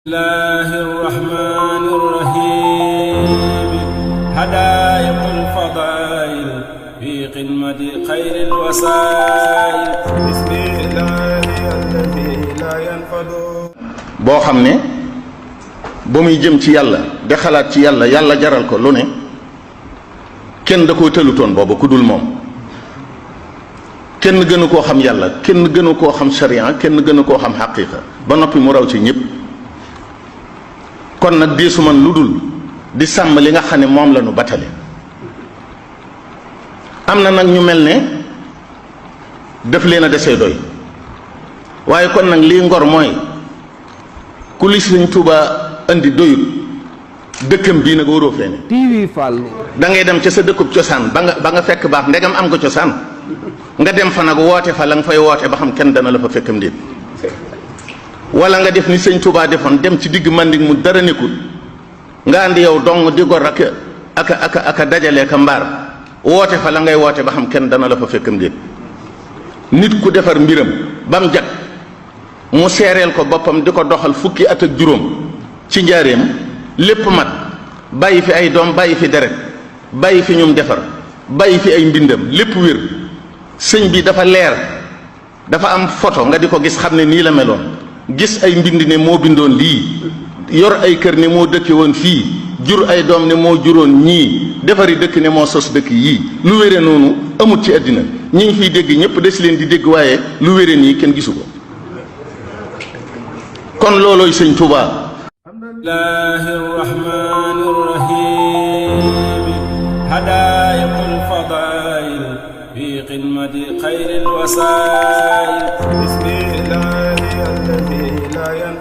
الله الرحمن الرحيم هدايق الفضائل في قمة خير الوسائل بسم الله الذي لا ينفد boo xam ne ba muy jëm ci yàlla di xalaat ci yàlla yàlla jaral ko lu ne kenn da koo tëlutoon booba ku dul moom kenn gënu koo xam yàlla kenn gënu koo xam sharia kenn gënu koo xam xaqiqa ba noppi mu raw ci ñëpp kon nag diisu man lu dul di sàmm li nga xam ne moom la nu batale am na nag ñu mel ne def leen a desee doy waaye kon nag lii ngor mooy ku li Sëriñ Tuubaa andi doyut dëkkam bii nag waroo fee ne TV Fallou da ngay dem ca sa dëkkub cosaan ba nga fekk baax ndegam am nga cosaan nga dem fa nag woote fa la nga fay woote ba xam kenn dana la fa fekkam déet wala nga def ni Sëñ Tuubaa defoon dem ci digg Manding mu dara nekkul nga andi yow dong di gor aka dajale ka mbaar woote fa la ngay woote ba xam kenn dana la fa fekkam déet nit ku defar mbiram ba mu jag mu seereel ko boppam di ko doxal fukki at ak juróom ci njaareem lépp mat bàyyi fi ay doom bàyyi fi deret bàyyi fi ñum defar bàyyi fi ay mbindam lépp wér sëñ bi dafa leer dafa am photo nga di ko gis xam ne nii la meloon gis ay mbind ne moo bindoon lii yor ay kër ne moo dëkke woon fii jur ay doom ne moo juróon ñii defari dëkk ne moo sos dëkk yii lu wére noonu amut ci àddina ñi ngi fiy dégg ñëpp des leen di dégg waaye lu wére nii kenn gisu ko kon loolooy Sëñ Tuubaa الله الرحمن الرحيم هدايق الفضائل في قمة خير الوسائل بسم الله الذي لا ينفد